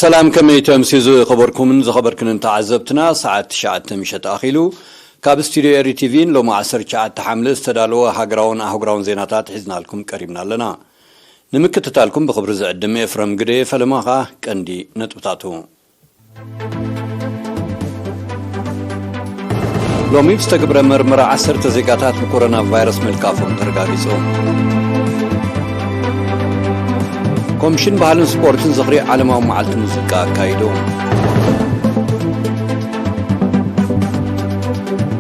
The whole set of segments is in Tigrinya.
ሰላም፣ ከመይ ተምስዩ ዝኸበርኩምን ዝኸበርክንን ተዓዘብትና? ሰዓት ትሽዓተ ምሸት ኣኺሉ። ካብ ስቱድዮ ኤሪ ቲቪን ሎሚ ዓሰርተ ትሽዓተ ሓምለ ዝተዳለወ ሃገራውን ኣህጉራውን ዜናታት ሒዝናልኩም ቀሪብና ኣለና። ንምክትታልኩም ብኽብሪ ዝዕድም ኤፍረም ግደ፣ ፈለማ ኸኣ ቀንዲ ነጥብታቱ። ሎሚ ብዝተገብረ መርመራ ዓሰርተ ዜጋታት ብኮሮና ቫይረስ ምልካፎም ተረጋጊጹ። ኮሚሽን ባህልን ስፖርትን ዝኽሪ ዓለማዊ መዓልቲ ሙዚቃ ኣካይዱ።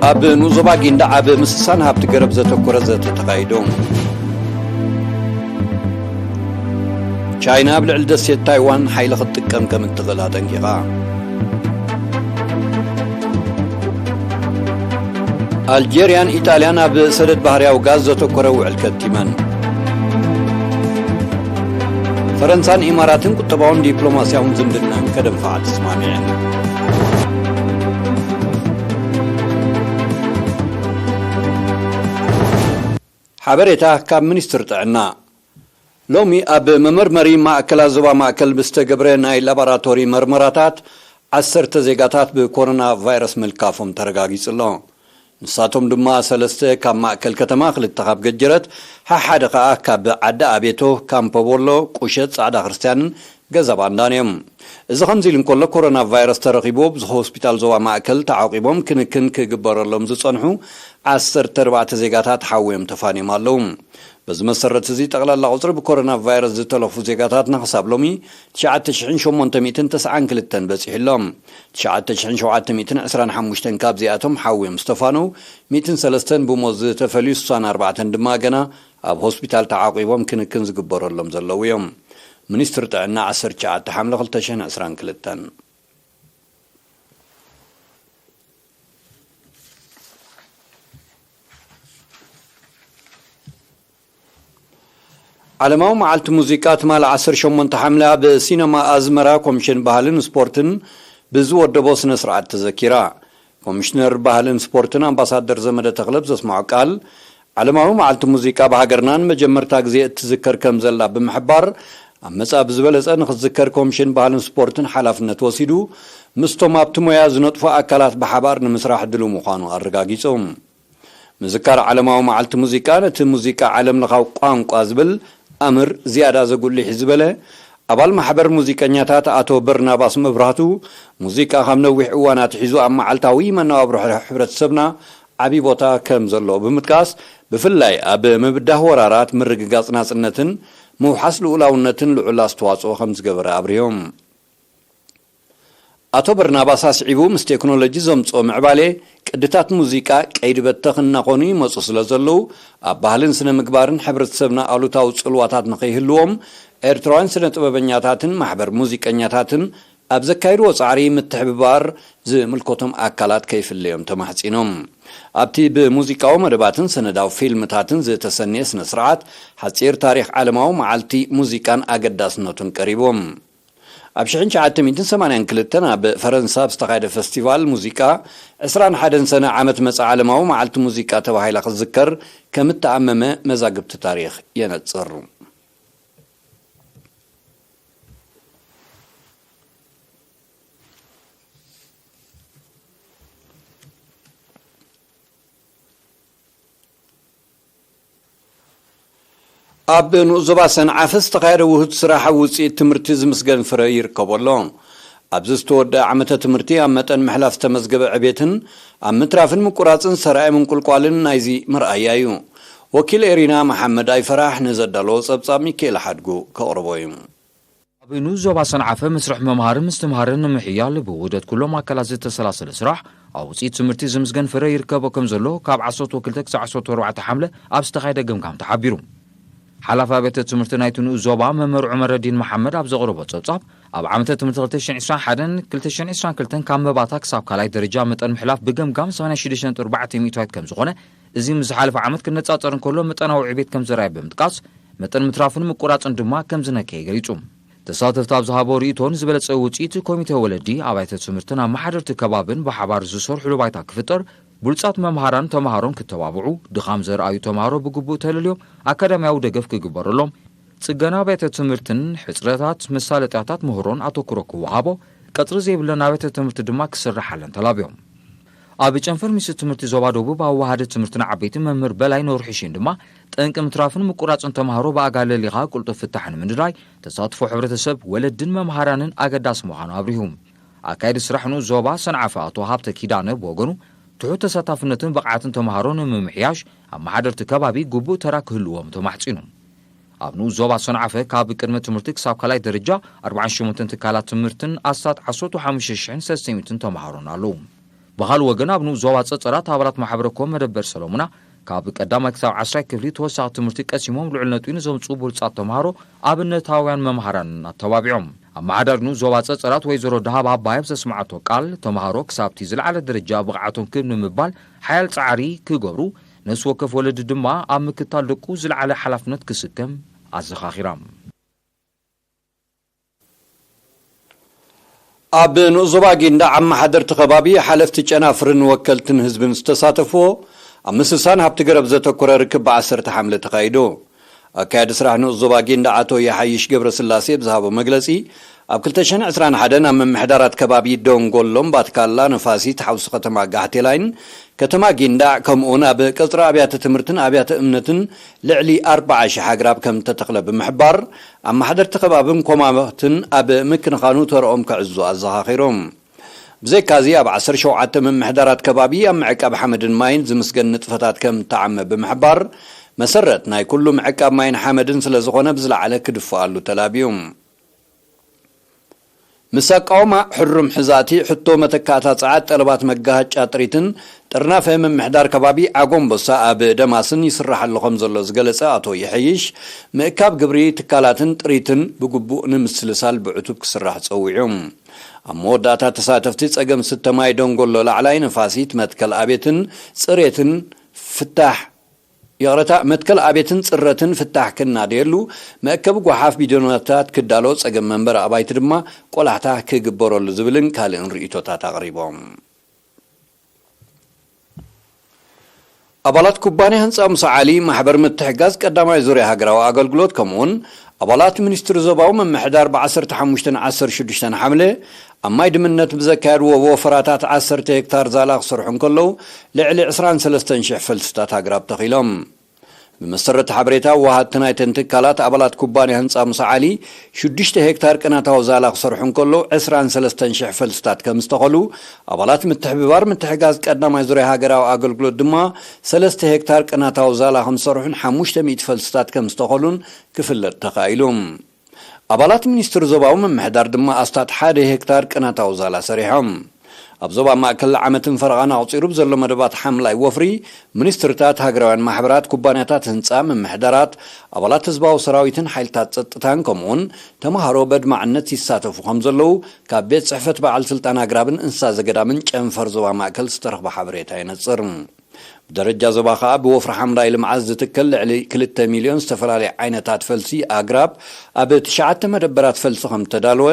ኣብ ንኡስ ዞባ ጊንዳዕ ኣብ ምስሳን ሃብቲ ገረብ ዘተኮረ ዘተ ተኻይዱ። ቻይና ኣብ ልዕሊ ደሴት ታይዋን ሓይሊ ክትጥቀም ከም እትኽእል ኣጠንቂቓ። ኣልጀርያን ኢጣልያን ኣብ ሰደድ ባህርያዊ ጋዝ ዘተኮረ ውዕል ከቲመን። ፈረንሳን ኢማራትን ቁጠባውን ዲፕሎማስያውን ዝምድናን ከደንፍዓ ተስማሚዐን። ሓበሬታ ካብ ሚኒስትሪ ጥዕና። ሎሚ ኣብ መመርመሪ ማእከላት ዞባ ማእከል ብዝተገብረ ናይ ላቦራቶሪ መርመራታት ዓሰርተ ዜጋታት ብኮሮና ቫይረስ ምልካፎም ተረጋጊጹ ኣሎ። ንሳቶም ድማ ሰለስተ ካብ ማእከል ከተማ፣ ክልተ ካብ ገጀረት፣ ሓሓደ ከኣ ካብ ዓዲ ኣቤቶ፣ ካምፖ ቦሎ፣ ቁሸት፣ ጻዕዳ ክርስትያንን ገዛ ባንዳን እዮም። እዚ ከምዚ ኢሉ እንከሎ፣ ኮሮና ቫይረስ ተረኺብዎ ብዙሕ ሆስፒታል ዞባ ማእከል ተዓቂቦም ክንክን ክግበረሎም ዝጸንሑ ዓሰርተ ኣርባዕተ ዜጋታት ሓውዮም ተፋንዮም ኣለዉ። በዚ መሰረት እዚ፣ ጠቕላላ ቁጽሪ ብኮሮና ቫይረስ ዝተለኽፉ ዜጋታትና ክሳብ ሎሚ ትሽዓተ ሽሕን ሸሞንተ ሚእትን ተስዓን ክልተን በጺሑ ኣሎ። ትሽዓተ ሽሕን ሸውዓተ ሚእትን ዕስራን ሓሙሽተን ካብዚኣቶም ሓውዮም ዝተፋነው፣ ሚእትን ሰለስተን ብሞት ዝተፈልዩ፣ ስሳን ኣርባዕተን ድማ ገና ኣብ ሆስፒታል ተዓቂቦም ክንክን ዝግበረሎም ዘለዉ እዮም። ሚኒስትሪ ጥዕና ዓሰርተ ትሽዓተ ሓምለ ክልተ ሽሕን ዕስራን ክልተን። ዓለማዊ መዓልቲ ሙዚቃ ትማሊ ዓሰርተ ሸሞንተ ሓምለ ኣብ ሲነማ ኣዝመራ ኮሚሽን ባህልን ስፖርትን ብዝወደቦ ስነ ስርዓት ተዘኪራ። ኮሚሽነር ባህልን ስፖርትን ኣምባሳደር ዘመደ ተኽለ ብዘስምዖ ቃል፣ ዓለማዊ መዓልቲ ሙዚቃ ብሃገርና ንመጀመርታ ግዜ እትዝከር ከም ዘላ ብምሕባር፣ ኣብ መጻኢ ብዝበለጸ ንኽትዝከር ኮሚሽን ባህልን ስፖርትን ሓላፍነት ወሲዱ፣ ምስቶም ኣብቲ ሞያ ዝነጥፉ ኣካላት ብሓባር ንምስራሕ ድሉው ምዃኑ ኣረጋጊጹ። ምዝካር ዓለማዊ መዓልቲ ሙዚቃ፣ ነቲ ሙዚቃ ዓለም ለኻዊ ቋንቋ ዝብል ኣምር ዝያዳ ዘጉልሕ እዩ ዝበለ ኣባል ማሕበር ሙዚቀኛታት ኣቶ በርናባስ መብራህቱ፣ ሙዚቃ ካብ ነዊሕ እዋን ኣትሒዙ ኣብ መዓልታዊ መነባብሮ ሕብረተሰብና ዓቢ ቦታ ከም ዘለዎ ብምጥቃስ፣ ብፍላይ ኣብ ምብዳህ ወራራት፣ ምርግጋጽ ናጽነትን ምውሓስ ልኡላውነትን ልዑል ኣስተዋጽኦ ከም ዝገበረ ኣብሪሆም። ኣቶ በርናባስ ኣስዒቡ፣ ምስ ቴክኖሎጂ ዘምጽኦ ምዕባሌ፣ ቅድታት ሙዚቃ ቀይዲ በተኽ እናኾኑ ይመጹ ስለ ዘለዉ፣ ኣብ ባህልን ስነ ምግባርን ሕብረተሰብና ኣሉታዊ ጽልዋታት ንኸይህልዎም፣ ኤርትራውያን ስነ ጥበበኛታትን ማሕበር ሙዚቀኛታትን ኣብ ዘካይድዎ ጻዕሪ ምትሕብባር ዝምልከቶም ኣካላት ከይፍለዮም ተማሕጺኖም። ኣብቲ ብሙዚቃዊ መደባትን ሰነዳዊ ፊልምታትን ዝተሰነየ ስነ ስርዓት፣ ሓጺር ታሪኽ ዓለማዊ መዓልቲ ሙዚቃን ኣገዳስነቱን ቀሪቡ። ኣብ ሽሕን ትሽዓተ ሚእትን ሰማንያን ክልተን ኣብ ፈረንሳ ኣብ ዝተኻየደ ፈስቲቫል ሙዚቃ፣ ዕስራን ሓደን ሰነ ዓመት መጻኢ ዓለማዊ መዓልቲ ሙዚቃ ተባሂላ ክትዝከር ከም እተኣመመ መዛግብቲ ታሪኽ የነጽር። ኣብ ንኡስ ዞባ ሰንዓፈ ዝተኻየደ ውሁድ ስራሕ ውፅኢት ትምህርቲ ዝምስገን ፍረ ይርከቦ ኣሎ። ኣብዚ ዝተወደአ ዓመተ ትምህርቲ ኣብ መጠን ምሕላፍ ዝተመዝገበ ዕቤትን ኣብ ምትራፍን ምቁራፅን ዝተራእየ ምንቁልቋልን ናይዚ መርኣያ እዩ። ወኪል ኤሪና መሓመድ ኣይፈራሕ ንዘዳለዎ ፀብፃብ ሚካኤል ሓድጉ ከቕርቦ እዩ። ኣብ ንኡስ ዞባ ሰንዓፈ መስርሕ መምሃርን ምስትምሃርን ንምሕያል ብውህደት ኩሎም ኣካላት ዝተሰላሰለ ስራሕ ኣብ ውፅኢት ትምህርቲ ዝምስገን ፍረ ይርከቦ ከም ዘሎ ካብ ዓሰርተ ክልተ ክሳብ ዓሰርተ ኣርባዕተ ሓምለ ኣብ ዝተኻየደ ገምጋም ተሓቢሩ። ሓላፊ ኣብያተ ትምህርቲ ናይቲ ንኡስ ዞባ መምህር ዑመረዲን መሓመድ ኣብ ዘቕረቦ ጸብጻብ፣ ኣብ ዓመተ ትምህርቲ ክልተ ሽሕን ዕስራን ሓደን ክልተ ሽሕን ዕስራን ክልተን ካብ መባእታ ክሳብ ካልኣይ ደረጃ መጠን ምሕላፍ ብገምጋም ሰማንያ ሽዱሽተ ነጥቢ ኣርባዕተ ሚእታዊት ከም ዝኾነ፣ እዚ ምስ ዝሓለፈ ዓመት ክነጻጸር እንከሎ መጠናዊ ዕቤት ከም ዘርኣየ ብምጥቃስ፣ መጠን ምትራፍን ምቁራጽን ድማ ከም ዝነከየ ገሊጹ። ተሳተፍቲ ኣብ ዝሃቦ ርእይቶ፣ ንዝበለጸ ውጽኢት ኮሚተ ወለዲ፣ ኣብያተ ትምህርትን ኣመሓደርቲ ከባብን ብሓባር ዝሰርሕሉ ባይታ ክፍጠር፣ ብሉጻት መምሃራን ተምሃሮን ክተባብዑ፣ ድኻም ዘርኣዩ ተምሃሮ ብግቡእ ተለልዮም ኣካዳሚያዊ ደገፍ ክግበረሎም፣ ጽገና ኣብያተ ትምህርትን ሕጽረታት መሳለጥያታት ምህሮን ኣተኩሮ ክወሃቦ፣ ቀጽሪ ዘይብለን ኣብያተ ትምህርቲ ድማ ክስርሓለን ተላብዮም። ኣብ ጨንፈር ሚኒስትሪ ትምህርቲ ዞባ ደቡብ ኣወሃዲ ትምህርትን ዓበይቲ መምህር በላይ ነውርሒሽን ድማ፣ ጠንቂ ምትራፍን ምቁራጽን ተምሃሮ ብኣጋ ለሊኻ ቅልጡፍ ፍታሕ ንምንዳይ፣ ተሳትፎ ሕብረተሰብ፣ ወለድን መምሃራንን ኣገዳሲ ምዃኑ ኣብሪሁ። ኣካየዲ ስራሕ ንኡስ ዞባ ሰንዓፈ ኣቶ ሃብተ ኪዳነ ብወገኑ፣ ትሑት ተሳታፍነትን ብቕዓትን ተምሃሮ ንምምሕያሽ፣ ኣመሓደርቲ ከባቢ ግቡእ ተራ ክህልዎም ተማሕጺኑ። ኣብ ንኡስ ዞባ ሰንዓፈ ካብ ቅድመ ትምህርቲ ክሳብ ካልኣይ ደረጃ ኣርባዓን ሸሞንተን ትካላት ትምህርትን ኣስታት ዓሰርተ ሓሙሽተ ሽሕን ሰለስተ ሚእትን ተምሃሮን ኣለዉ። ብኻልእ ወገን ኣብ ንኡስ ዞባ ጸጸራት ኣባላት ማሕበረ ኮም መደበር ሰለሙና ካብ ቀዳማይ ክሳብ ዓስራይ ክፍሊ ተወሳኺ ትምህርቲ ቀሲሞም ልዑል ነጥቢ ንዘምጽኡ ብሉጻት ተምሃሮ ኣብነታውያን መምሃራን ኣተባቢዖም። ኣመሓዳሪ ንኡስ ዞባ ጸጸራት ወይዘሮ ደሃብ ኣባይ ኣብ ዘስምዓቶ ቃል፣ ተምሃሮ ክሳብቲ ዝለዓለ ደረጃ ብቕዓቶም ክብ ንምባል ሓያል ጻዕሪ ክገብሩ፣ ነፍሲ ወከፍ ወለዲ ድማ ኣብ ምክታል ደቁ ዝለዓለ ሓላፍነት ክስከም ኣዘኻኺራ። ኣብ ንኡስ ዞባ ጊንዳዕ ኣመሓደርቲ ከባቢ፣ ሓለፍቲ ጨናፍርን ወከልትን ህዝብን ዝተሳተፍዎ ኣብ ምስሳን ሃብቲ ገረብ ዘተኮረ ርክብ ብዓሰርተ ሓምለ ተኻይዱ። ኣካያዲ ስራሕ ንኡስ ዞባ ጊንዳዕ ኣቶ የሓይሽ ገብረስላሴ ብዝሃቦ መግለጺ፣ ኣብ ክልተ ሽሕን ዕስራን ሓደን ኣብ ምምሕዳራት ከባቢ ደንጎሎን ባትካላ፣ ነፋሲት፣ ሓውሲ ከተማ ጋሕቴላይን ከተማ ጊንዳዕ ከምኡውን ኣብ ቀጽሪ ኣብያተ ትምህርትን ኣብያተ እምነትን ልዕሊ ኣርባዓ ሽሕ ኣግራብ ከም እተተኽለ ብምሕባር፣ ኣመሓደርቲ ከባብን ኮማትን ኣብ ምክንኻኑ ተርኦም ክዕዙ ኣዘኻኺሮም። ብዘይካዚ ኣብ ዓሰርተ ሸውዓተ ምምሕዳራት ከባቢ ኣብ ምዕቃብ ሓመድን ማይን ዝምስገን ንጥፈታት ከም እተዓመ ብምሕባር፣ መሰረት ናይ ኩሉ ምዕቃብ ማይን ሓመድን ስለ ዝኾነ ብዝለዓለ ክድፍኣሉ ተላብዩ። ምስ ኣቃውማ ሕሩም ሕዛእቲ፣ ሕቶ መተካእታ ጸዓት፣ ጠለባት መጋሃጫ ጥሪትን ጥርናፈ ምምሕዳር ከባቢ ዓጎምቦሳ ኣብ ደማስን ይስራሕ ኣሎ ከም ዘሎ ዝገለጸ ኣቶ ይሐይሽ፣ ምእካብ ግብሪ ትካላትን ጥሪትን ብግቡእ ንምስልሳል ብዕቱብ ክስራሕ ጸዊዑ። ኣብ መወዳእታ ተሳተፍቲ ጸገም ስተ ማይ ደንጎሎ ላዕላይ፣ ነፋሲት፣ መትከል ኣቤትን ጽሬትን ፍታሕ ይቕረታ፣ መትከል ኣቤትን ጽረትን ፍታሕ ክናደየሉ፣ መእከቢ ጓሓፍ ቢዶናታት ክዳሎ፣ ጸገም መንበሪ ኣባይቲ ድማ ቆላሕታ ክግበረሉ ዝብልን ካልእን ርእይቶታት ኣቕሪቦም። ኣባላት ኩባንያ ህንጻ ሙሳ ዓሊ፣ ማሕበር ምትሕጋዝ ቀዳማይ ዙርያ ሃገራዊ ኣገልግሎት፣ ከምኡውን ኣባላት ሚኒስትሪ ዞባዊ ምምሕዳር ብ ዓሰርተ ሓሙሽተን ዓሰርተ ሽዱሽተን ሓምለ ኣብ ማይ ድምነት ብዘካየድዎ ወፈራታት ዓሰርተ ሄክታር ዛላ ክሰርሑ እንከለዉ፣ ልዕሊ ዕስራን ሰለስተን ሽሕ ፈልስታት ኣግራብ ተኺሎም። ብመሰረት ሓበሬታ ወሃድቲ ናይተን ትካላት፣ ኣባላት ኩባንያ ህንጻ ሙሳ ዓሊ ሽዱሽተ ሄክታር ቅናታዊ ዛላ ክሰርሑ እንከለዉ፣ ዕስራን ሰለስተን ሽሕ ፈልስታት ከም ዝተኸሉ፣ ኣባላት ምትሕብባር ምትሕጋዝ ቀዳማይ ዙርያ ሃገራዊ ኣገልግሎት ድማ ሰለስተ ሄክታር ቅናታዊ ዛላ ከም ዝሰርሑን ሓሙሽተ ሚእቲ ፈልስታት ከም ዝተኸሉን ክፍለጥ ተኻኢሉ። ኣባላት ሚኒስትሪ ዞባዊ ምምሕዳር ድማ ኣስታት ሓደ ሄክታር ቅናታዊ ዛላ ሰሪሖም። ኣብ ዞባ ማእከል ዓመትን ፈረቓን ኣቑጺሩ ብዘሎ መደባት ሓምላይ ወፍሪ፣ ሚኒስትርታት፣ ሃገራውያን ማሕበራት፣ ኩባንያታት ህንጻ፣ ምምሕዳራት፣ ኣባላት ህዝባዊ ሰራዊትን ሓይልታት ጸጥታን፣ ከምኡውን ተምሃሮ በድማዕነት ይሳተፉ ከም ዘለዉ ካብ ቤት ጽሕፈት በዓል ስልጣን ኣግራብን እንስሳ ዘገዳምን ጨንፈር ዞባ ማእከል ዝተረኽበ ሓበሬታ የነጽር። ብደረጃ ዞባ ከኣ ብወፍሪ ሓምላይ ልምዓት ዝትከል ልዕሊ ክልተ ሚልዮን ዝተፈላለየ ዓይነታት ፈልሲ ኣግራብ ኣብ ትሽዓተ መደበራት ፈልሲ ከም እተዳለወ፣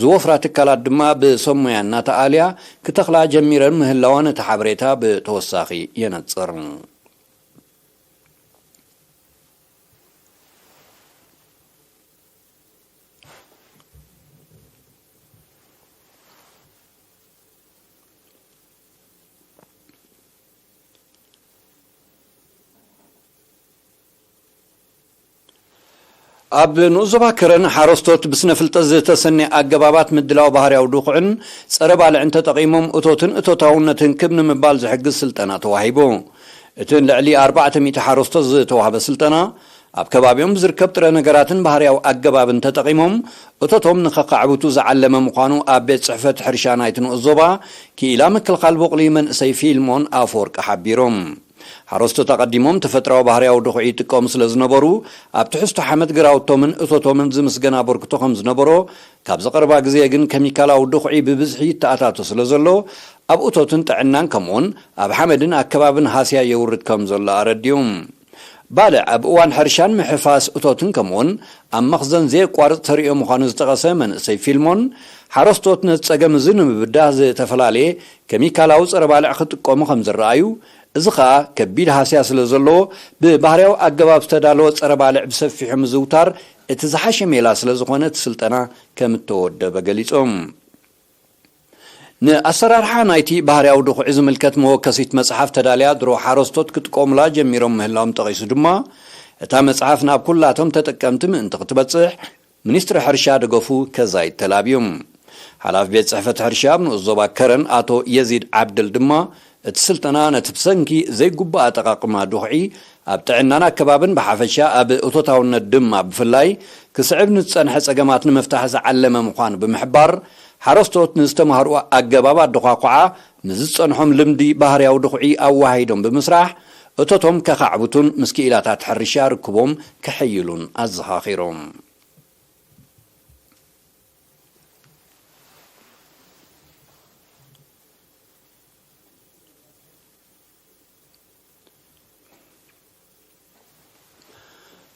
ዝወፍራ ትካላት ድማ ብሰብ ሞያ እናተኣልያ ክተኽላ ጀሚረን ምህላወን እቲ ሓበሬታ ብተወሳኺ የነጽር። ኣብ ንኡስ ዞባ ከረን፣ ሓረስቶት ብስነ ፍልጠት ዝተሰነየ ኣገባባት ምድላው ባህርያዊ ድኹዕን ጸረ ባልዕን ተጠቒሞም እቶትን እቶታውነትን ክብ ንምባል ዝሕግዝ ስልጠና ተዋሂቡ። እቲ ልዕሊ ኣርባዕተ ሚእቲ ሓረስቶት ዝተዋህበ ስልጠና፣ ኣብ ከባቢኦም ብዝርከብ ጥረ ነገራትን ባህርያዊ ኣገባብን ተጠቒሞም እቶቶም ንኸኻዕብቱ ዝዓለመ ምዃኑ ኣብ ቤት ጽሕፈት ሕርሻ ናይቲ ንኡስ ዞባ ክኢላ ምክልኻል ቡቕሊ መንእሰይ ፊልሞን ኣፈወርቂ ሓቢሩ። ሓረስቶት ኣቐዲሞም ተፈጥሮኣዊ ባህርያዊ ድኹዒ ይጥቀሙ ስለ ዝነበሩ፣ ኣብ ትሕዝቶ ሓመድ ግራውቶምን እቶቶምን ዝምስገን ኣበርክቶ ከም ዝነበሮ፣ ካብዚ ቀረባ ግዜ ግን ኬሚካላዊ ድኹዒ ብብዝሒ ይተኣታቶ ስለ ዘሎ፣ ኣብ እቶትን ጥዕናን ከምኡውን ኣብ ሓመድን ኣከባብን ሃስያ የውርድ ከም ዘሎ ኣረዲኡ። ባልዕ ኣብ እዋን ሕርሻን ምሕፋስ እቶትን ከምኡውን ኣብ መኽዘን ዘየቋርጽ ተርእዮ ምዃኑ ዝጠቐሰ መንእሰይ ፊልሞን፣ ሓረስቶት ነዚ ጸገም እዚ ንምብዳህ ዝተፈላለየ ኬሚካላዊ ጸረ ባልዕ ክጥቀሙ ከም ዝረኣዩ፣ እዚ ኸኣ ከቢድ ሃስያ ስለ ዘለዎ፣ ብባህርያዊ ኣገባብ ዝተዳለወ ጸረ ባልዕ ብሰፊሑ ምዝውታር እቲ ዝሓሸ ሜላ ስለ ዝኾነ እቲ ስልጠና ከም እተወደበ ገሊጾም። ንኣሰራርሓ ናይቲ ባህርያዊ ድኹዒ ዝምልከት መወከሲት መጽሓፍ ተዳልያ ድሮ ሓረስቶት ክጥቀሙላ ጀሚሮም ምህላዎም ጠቒሱ ድማ፣ እታ መጽሓፍ ናብ ኩላቶም ተጠቀምቲ ምእንቲ ክትበጽሕ ሚኒስትሪ ሕርሻ ደገፉ ከዛይድ ተላብዩ። ሓላፊ ቤት ጽሕፈት ሕርሻ ኣብ ንኡስ ዞባ ከረን ኣቶ የዚድ ዓብደል ድማ፣ እቲ ስልጠና ነቲ ብሰንኪ ዘይግቡእ ኣጠቓቕማ ድኹዒ ኣብ ጥዕናን ኣከባብን ብሓፈሻ ኣብ እቶታውነት ድማ ብፍላይ ክስዕብ ንዝጸንሐ ጸገማት ንምፍታሕ ዝዓለመ ምዃኑ ብምሕባር፣ ሓረስቶት ንዝተማህርዎ ኣገባብ ኣደዃኹዓ ምስ ዝጸንሖም ልምዲ ባህርያዊ ድኹዒ ኣወሃሂዶም ብምስራሕ እቶቶም ከኻዕብቱን ምስ ክኢላታት ሕርሻ ርክቦም ከሐይሉን ኣዘኻኺሮም።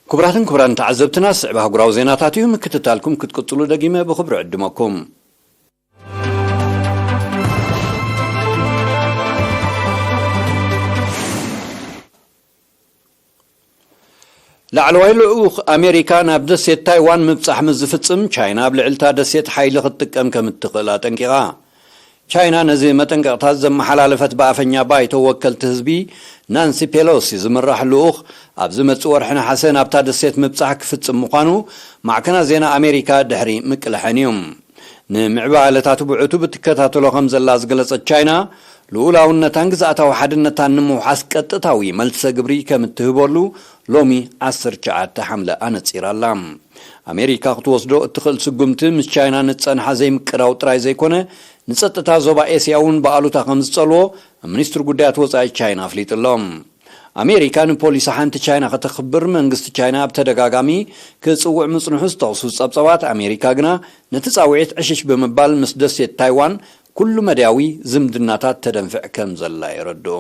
ክቡራትን ክቡራን ተዓዘብትና፣ ዝስዕብ ኣህጉራዊ ዜናታት እዩ። ምክትታልኩም ክትቅጽሉ ደጊመ ብኽብሪ ዕድመኩም። ላዕለዋይ ልኡኽ ኣሜሪካ ናብ ደሴት ታይዋን ምብጻሕ ምስ ዝፍጽም፣ ቻይና ኣብ ልዕሊ እታ ደሴት ሓይሊ ክትጥቀም ከም እትኽእል ኣጠንቂቓ። ቻይና ነዚ መጠንቀቕታት ዘመሓላለፈት ብኣፈኛ ባይቶ ወከልቲ ህዝቢ ናንሲ ፔሎሲ ዝምራሕ ልኡኽ፣ ኣብ ዝመጽእ ወርሒ ነሓሰ ናብታ ደሴት ምብጻሕ ክፍጽም ምዃኑ ማዕከናት ዜና ኣሜሪካ ድሕሪ ምቅላሐን እዩ። ንምዕባለታት ብዕቱብ እትከታተሎ ከም ዘላ ዝገለጸት ቻይና፣ ልኡላውነታን ግዝኣታዊ ሓድነታን ንምውሓስ ቀጥታዊ መልሰ ግብሪ ከም እትህበሉ ሎሚ ዓሰርተ ትሽዓተ ሓምለ ኣነጺራ ኣላ። ኣሜሪካ ክትወስዶ እትኽእል ስጉምቲ፣ ምስ ቻይና ንጸንሓ ዘይምቅዳው ጥራይ ዘይኮነ፣ ንጸጥታ ዞባ ኤስያ እውን ብኣሉታ ከም ዝጸልዎ ሚኒስትሪ ጉዳያት ወጻኢ ቻይና ኣፍሊጡ ኣሎ። ኣሜሪካ ንፖሊሲ ሓንቲ ቻይና ከተኽብር መንግስቲ ቻይና ኣብ ተደጋጋሚ ክጽውዕ ምጽንሑ ዝጠቕሱ ጸብጸባት፣ ኣሜሪካ ግና ነቲ ጻውዒት ዕሽሽ ብምባል ምስ ደሴት ታይዋን ኩሉ መዳያዊ ዝምድናታት ተደንፍዕ ከም ዘላ የረድኡ።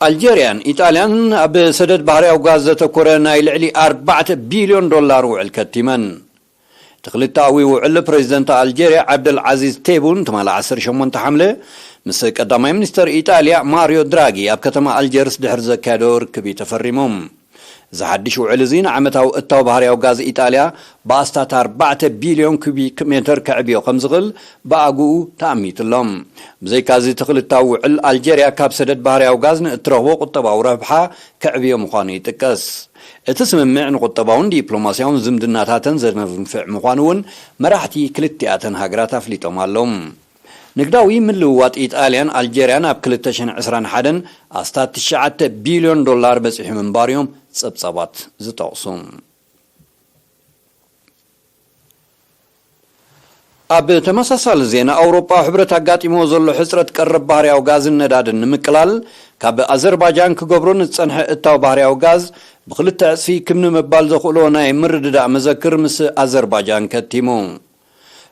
ኣልጀርያን ኢጣልያን ኣብ ሰደድ ባህርያዊ ጋዝ ዘተኮረ ናይ ልዕሊ ኣርባዕተ ቢልዮን ዶላር ውዕል ከቲመን። እቲ ክልተኣዊ ውዕል ፕሬዚደንት ኣልጀርያ ዓብደል ዓዚዝ ቴቡን ትማሊ ዓሰርተ ሸሞንተ ሓምለ ምስ ቀዳማይ ሚኒስተር ኢጣልያ ማሪዮ ድራጊ ኣብ ከተማ ኣልጀርስ ድሕሪ ዘካየዶ ርክብ እዩ ተፈሪሙ። እዚ ሓድሽ ውዕል እዚ ንዓመታዊ እታው ባህርያዊ ጋዝ ኢጣልያ ብኣስታት ኣርባዕተ ቢልዮን ኩቢክ ሜተር ከዕብዮ ከም ዝኽእል ብኣግኡ ተኣሚቱ ኣሎ። ብዘይካዚ እቲ ክልታዊ ውዕል ኣልጀርያ ካብ ሰደድ ባህርያዊ ጋዝ ንእትረኽቦ ቁጠባዊ ረብሓ ከዕብዮ ምዃኑ ይጥቀስ። እቲ ስምምዕ ንቁጠባውን ዲፕሎማስያውን ዝምድናታተን ዘንፍዕ ምዃኑ እውን መራሕቲ ክልቲኣተን ሃገራት ኣፍሊጦም ኣለዉ። ንግዳዊ ምልውዋጥ ኢጣልያን ኣልጀርያን ኣብ ክልተ ሽሕን ዕስራን ሓደን ኣስታት ትሽዓተ ቢልዮን ዶላር በጺሑ ምንባሩ እዮም ጸብጻባት ዝጠቕሱ። ኣብ ተመሳሳሊ ዜና፣ ኣውሮጳ ሕብረት ኣጋጢሞ ዘሎ ሕጽረት ቀረብ ባህርያዊ ጋዝን ነዳድን ንምቅላል፣ ካብ ኣዘርባጃን ክገብሮ ንዝጸንሐ እታው ባህርያዊ ጋዝ ብኽልተ ዕጽፊ ክም ንምባል ዘኽእሎ ናይ ምርድዳእ መዘክር ምስ ኣዘርባጃን ከቲሙ።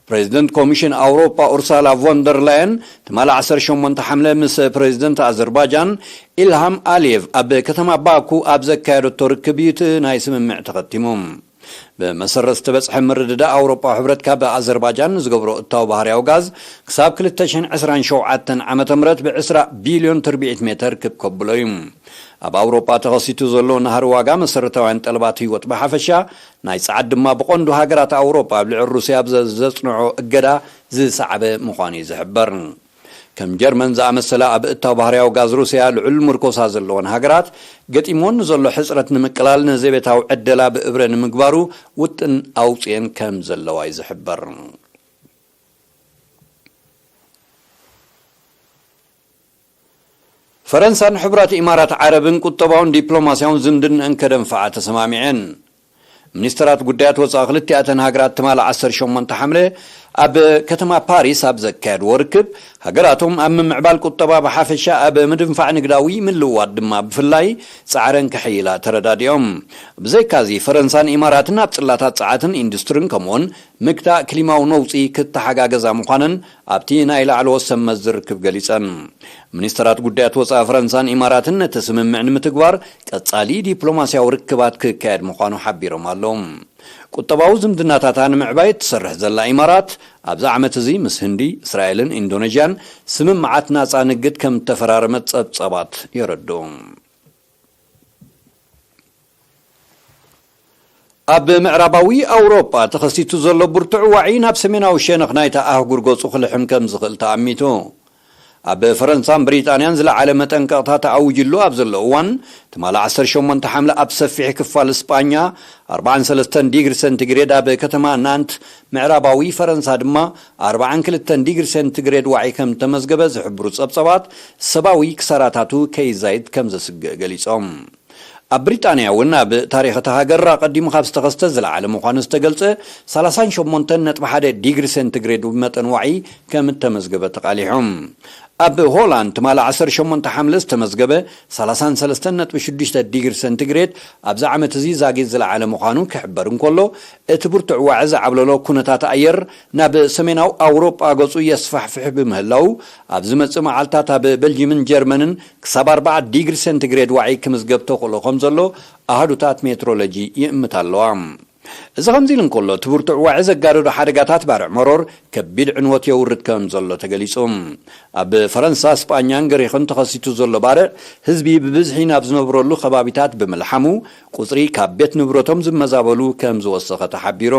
ፕሬዚደንት ኮሚሽን ኣውሮጳ ኡርሳላ ቮንደር ላየን ትማሊ ዓሰርተ ሸሞንተ ሓምለ ምስ ፕሬዚደንት ኣዘርባጃን ኢልሃም ኣሊየቭ ኣብ ከተማ ባኩ ኣብ ዘካየደቶ ርክብ እዩ እቲ ናይ ስምምዕ ተኸቲሙ። ብመሰረት ዝተበጽሐ ምርድዳእ፣ ኣውሮጳዊ ሕብረት ካብ ኣዘርባጃን ንዝገብሮ እታው ባህርያዊ ጋዝ ክሳብ ክልተ ሽሕን ዕስራን ሸውዓተን ዓመተ ምህረት ብዕስራ ቢልዮን ትርብዒት ሜተር ክብ ከብሎ እዩ። ኣብ ኣውሮጳ ተኸሲቱ ዘሎ ናህሪ ዋጋ መሰረታውያን ጠለባት ህይወት ብሓፈሻ፣ ናይ ጸዓት ድማ ብቐንዱ ሃገራት ኣውሮጳ ኣብ ልዕሊ ሩስያ ብዘ-፣ ዘጽንዖ እገዳ ዝሰዓበ ምዃኑ እዩ ዝሕበር። ከም ጀርመን ዝኣመሰላ ኣብ እታው ባህርያዊ ጋዝ ሩስያ ልዑል ምርኮሳ ዘለወን ሃገራት፣ ገጢሞን ንዘሎ ሕጽረት ንምቅላል ንዘቤታዊ ዕደላ ብእብረ ንምግባሩ ውጥን ኣውጽኤን ከም ዘለዋ እዩ ዝሕበር። ፈረንሳን ሕቡራት ኢማራት ዓረብን ቁጠባውን ዲፕሎማስያውን ዝምድንአን ከደንፍዓ ተሰማሚዐን። ሚኒስትራት ጉዳያት ወጻኢ ክልቲኣተን ሃገራት ትማሊ ዓሰርተ ሸሞንተ ሓምለ ኣብ ከተማ ፓሪስ ኣብ ዘካየድዎ ርክብ፣ ሃገራቶም ኣብ ምምዕባል ቁጠባ ብሓፈሻ፣ ኣብ ምድንፋዕ ንግዳዊ ምልውዋጥ ድማ ብፍላይ ጻዕረን ከሐይላ ተረዳዲኦም። ብዘይካዚ፣ ፈረንሳን ኢማራትን ኣብ ጽላታት ጸዓትን ኢንዱስትሪን ከምኡውን ምግታእ ክሊማዊ ነውጺ ክተሓጋገዛ ምዃነን ኣብቲ ናይ ላዕለዎት ሰብ መዚ ርክብ ገሊጸን። ሚኒስትራት ጉዳያት ወጻኢ ፈረንሳን ኢማራትን ነቲ ስምምዕ ንምትግባር ቀጻሊ ዲፕሎማስያዊ ርክባት ክካየድ ምዃኑ ሓቢሮም ኣለዉ። ቁጠባዊ ዝምድናታታ ንምዕባይ እትሰርሕ ዘላ ኢማራት፣ ኣብዚ ዓመት እዚ ምስ ህንዲ፣ እስራኤልን ኢንዶኔዥያን ስምምዓት ናጻ ንግድ ከም እተፈራረመት ጸብጻባት የረድኡ። ኣብ ምዕራባዊ ኣውሮጳ ተኸሲቱ ዘሎ ብርቱዕ ዋዒ ናብ ሰሜናዊ ሸነኽ ናይታ ኣህጉር ገጹ ክልሕም ከም ዝኽእል ተኣሚቱ። ኣብ ፈረንሳን ብሪጣንያን ዝለዓለ መጠንቀቕታ ተኣዊጅሉ ኣብ ዘሎ እዋን፣ ትማሊ ዓሰርተ ሸሞንተ ሓምለ ኣብ ሰፊሕ ክፋል ስጳኛ ኣርባዓን ሰለስተን ዲግሪ ሴንቲግሬድ፣ ኣብ ከተማ ናንት ምዕራባዊ ፈረንሳ ድማ ኣርባዓን ክልተን ዲግሪ ሴንቲግሬድ ዋዒ ከም ተመዝገበ ዝሕብሩ ጸብጸባት፣ ሰብኣዊ ክሳራታቱ ከይዛይድ ከም ዘስግእ ገሊጾም። ኣብ ብሪጣንያ እውን ኣብ ታሪኽ እታ ሃገር ኣቐዲሙ ካብ ዝተኸስተ ዝለዓለ ምዃኑ ዝተገልጸ ሰላሳን ሸሞንተን ነጥቢ ሓደ ዲግሪ ሴንቲግሬድ መጠን ዋዒ ከም እተመዝገበ ተቓሊሑ። ኣብ ሆላንድ ትማሊ ዓሰርተ ሸሞንተ ሓምለ ዝተመዝገበ ሰላሳን ሰለስተን ነጥቢ ሽዱሽተ ዲግሪ ሴንቲግሬድ ኣብዚ ዓመት እዚ ዛጊት ዝለዓለ ምዃኑ ክሕበር እንከሎ፣ እቲ ብርቱዕ ዋዒ ዝዓብለሎ ኩነታት ኣየር ናብ ሰሜናዊ ኣውሮጳ ገጹ የስፋሕፍሕ ብምህላው፣ ኣብ ዝመጽእ መዓልታት ኣብ በልጅምን ጀርመንን ክሳብ ኣርባዓ ዲግሪ ሴንቲግሬድ ዋዒ ክምዝገብ ተኽእሎ ከም ዘሎ ኣሃዱታት ሜትሮሎጂ ይእምት ኣለዋ። እዚ ከምዚ ኢሉ እንከሎ፣ እቲ ብርቱዕ ዋዒ ዘጋደዶ ሓደጋታት ባርዕ መሮር ከቢድ ዕንወት የውርድ ከም ዘሎ ተገሊጹ። ኣብ ፈረንሳ፣ ስጳኛን ግሪኽን ተኸሲቱ ዘሎ ባርዕ፣ ህዝቢ ብብዝሒ ናብ ዝነብረሉ ከባቢታት ብምልሓሙ፣ ቁጽሪ ካብ ቤት ንብረቶም ዝመዛበሉ ከም ዝወሰኸ ተሓቢሩ።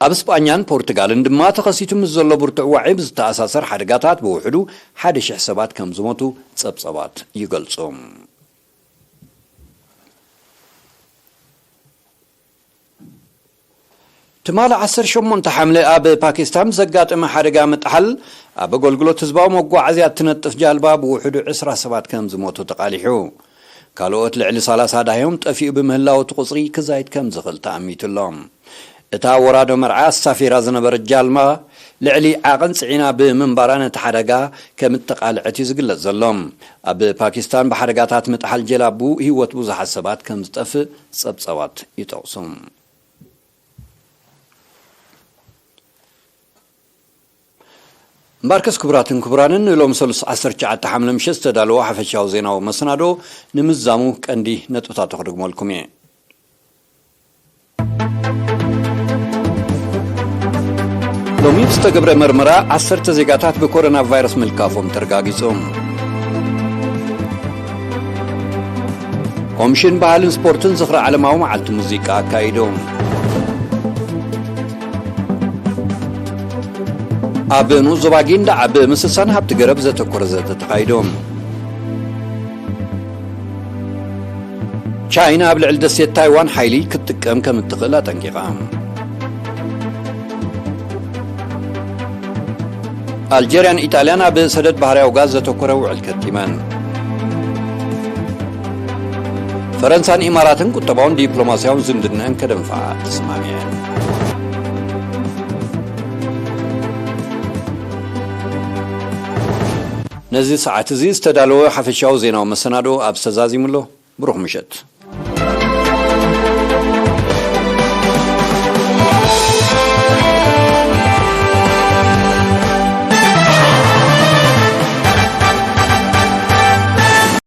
ኣብ ስጳኛን ፖርቱጋልን ድማ ተኸሲቱ ምስ ዘሎ ብርቱዕ ዋዒ ብዝተኣሳሰር ሓደጋታት ብውሕዱ ሓደ ሽሕ ሰባት ከም ዝሞቱ ጸብጸባት ይገልጹ። ትማሊ ዓሰርተ ሸሞንተ ሓምለ ኣብ ፓኪስታን ብዘጋጠመ ሓደጋ ምጥሓል፣ ኣብ ኣገልግሎት ህዝባዊ መጓዓዝያ እትነጥፍ ጃልባ ብውሕዱ ዕስራ ሰባት ከም ዝሞቱ ተቓሊሑ። ካልኦት ልዕሊ ሰላሳ ዳህዮም ጠፊኡ ብምህላው እቲ ቁጽሪ ክዛይድ ከም ዝኽእል ተኣሚቱ ኣሎ። እታ ወራዶ መርዓ ኣሳፊራ ዝነበረት ጃልባ ልዕሊ ዓቐን ጽዒና ብምንባራ ነቲ ሓደጋ ከም እተቓልዐት እዩ ዝግለጽ ዘሎ። ኣብ ፓኪስታን ብሓደጋታት ምጥሓል ጀላቡ ህይወት ብዙሓት ሰባት ከም ዝጠፍእ ጸብጸባት ይጠቕሱ። እምበኣርከስ ክቡራትን ክቡራንን ንሎም ሰሉስ ዓሰርተ ትሽዓተ ሓምለ ምሸት ዝተዳለወ ሓፈሻዊ ዜናዊ መሰናዶ ንምዛሙ ቀንዲ ነጥብታቱ ክድግመልኩም እየ። ሎሚ ብዝተገብረ መርመራ ዓሰርተ ዜጋታት ብኮሮና ቫይረስ ምልካፎም ተረጋጊጹ። ኮሚሽን ባህልን ስፖርትን ዝኽሪ ዓለማዊ መዓልቲ ሙዚቃ ኣካይዱ። ኣብ ንኡስ ዞባ ጊንዳዕ ኣብ ምስሳን ሃብቲ ገረብ ዘተኮረ ዘተ ተኻይዱ። ቻይና ኣብ ልዕሊ ደሴት ታይዋን ሓይሊ ክትጥቀም ከም እትኽእል ኣጠንቂቓ። ኣልጀርያን ኢጣልያን ኣብ ሰደድ ባህርያዊ ጋዝ ዘተኮረ ውዕል ከቲመን። ፈረንሳን ኢማራትን ቁጠባውን ዲፕሎማስያውን ዝምድናን ከደንፍዓ ተስማሚዐን። ነዚ ሰዓት እዚ ዝተዳለወ ሓፈሻዊ ዜናዊ መሰናዶ ኣብ ዝተዛዚሙ ኣሎ። ብሩኽ ምሸት።